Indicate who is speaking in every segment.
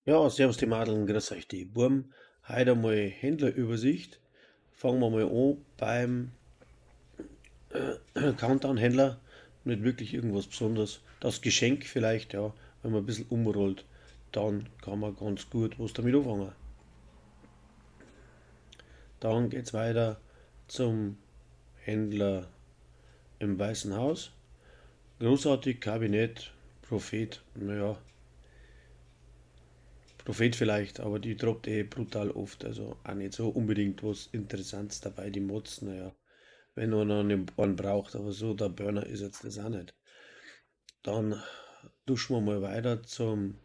Speaker 1: Ja, servus die Madeln, grüß euch die Burm. Heute einmal Händlerübersicht. Fangen wir mal an beim Countdown-Händler. Nicht wirklich irgendwas Besonderes. Das Geschenk vielleicht, ja, wenn man ein bisschen umrollt, dann kann man ganz gut was damit anfangen. Dann geht's weiter zum Händler im Weißen Haus. Großartig, Kabinett, Prophet, naja, Prophet vielleicht, aber die droppt eh brutal oft, also auch nicht so unbedingt was Interessantes dabei, die Mods, naja, wenn man einen braucht, aber so der Burner ist jetzt das auch nicht. Dann duschen wir mal weiter zum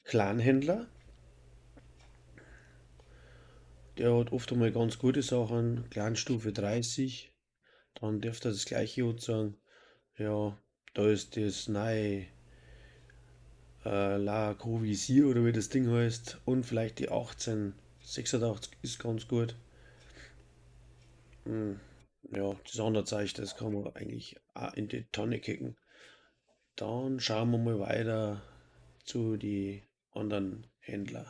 Speaker 1: Clan-Händler. Der hat oft einmal ganz gute Sachen, Clan-Stufe 30, dann dürfte er das gleiche sagen. Ja, da ist das neue La Covisier oder wie das Ding heißt und vielleicht die 1886 ist ganz gut. Ja, das andere Zeug, das kann man eigentlich auch in die Tonne kicken. Dann schauen wir mal weiter zu die anderen Händlern.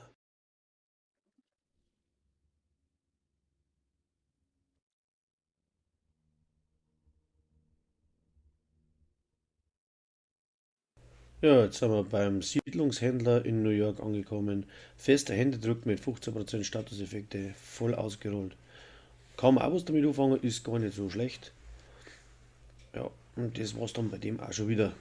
Speaker 1: Ja, jetzt sind wir beim Siedlungshändler in New York angekommen. Fester Händedruck mit 15% Statuseffekte, voll ausgerollt. Kann man auch was damit anfangen, ist gar nicht so schlecht. Ja, und das war's dann bei dem auch schon wieder.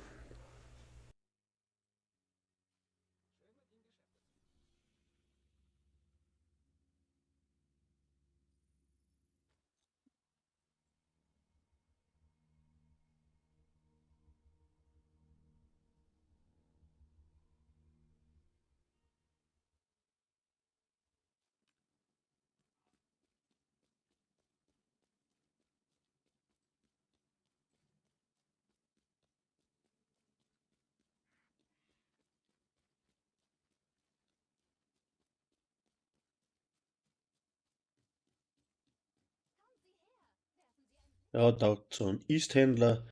Speaker 1: Ja, taugt so ein East-Händler,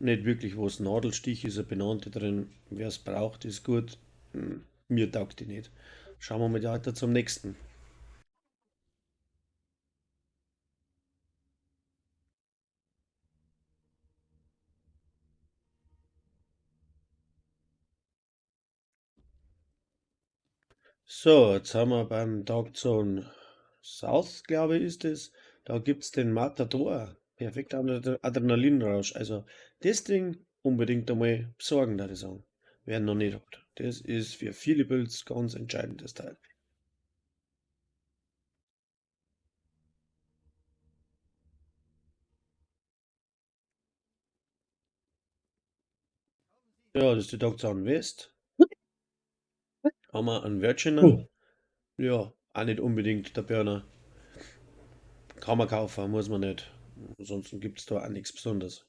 Speaker 1: nicht wirklich was, Nadelstich ist eine benannte drin, wer es braucht, ist gut, mir taugt die nicht. Schauen wir mal weiter zum nächsten. So, jetzt sind wir beim Dark Zone South, glaube ich, ist es. Da gibt's den Matador. Perfekter Adrenalinrausch. Also das Ding unbedingt einmal besorgen, würde ich sagen. Wer noch nicht hat. Das ist für viele Builds ganz entscheidendes Teil. Ja, das ist die Dark Zone West. Haben wir einen Virginer. Ja, auch nicht unbedingt der Burner. Kann man kaufen, muss man nicht. Ansonsten gibt's da auch nichts Besonderes.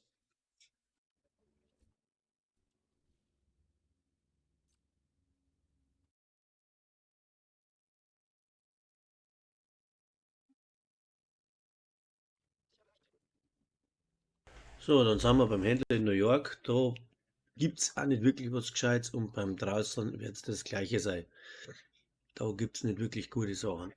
Speaker 1: So, dann sind wir beim Händler in New York. Da gibt's auch nicht wirklich was Gescheites und beim draußen wird's das Gleiche sein. Da gibt's nicht wirklich gute Sachen.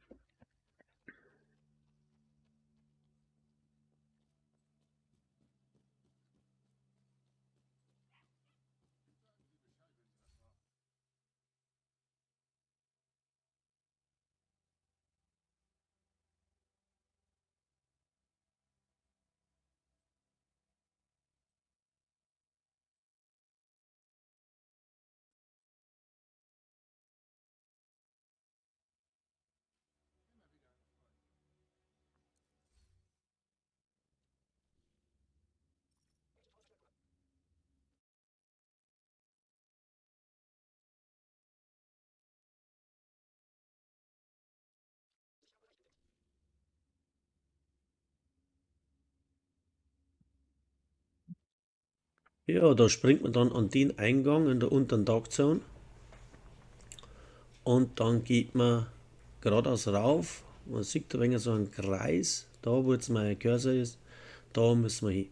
Speaker 1: Ja, da springt man dann an den Eingang in der unteren Dark Zone und dann geht man geradeaus rauf. Man sieht ein wenig so einen Kreis, da wo jetzt mein Cursor ist, da müssen wir hin.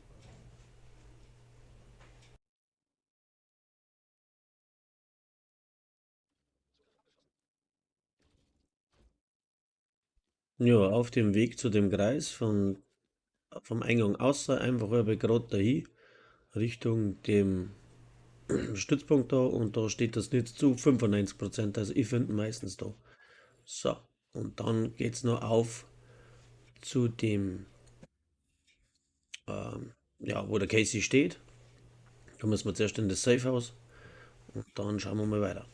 Speaker 1: Ja, auf dem Weg zu dem Kreis vom Eingang außer einfach über gerade dahin, Richtung dem Stützpunkt da, und da steht das nicht zu 95%, also ich finde meistens da. So, und dann geht's noch auf zu dem, ja, wo der Casey steht. Da müssen wir zuerst in das Safehouse und dann schauen wir mal weiter.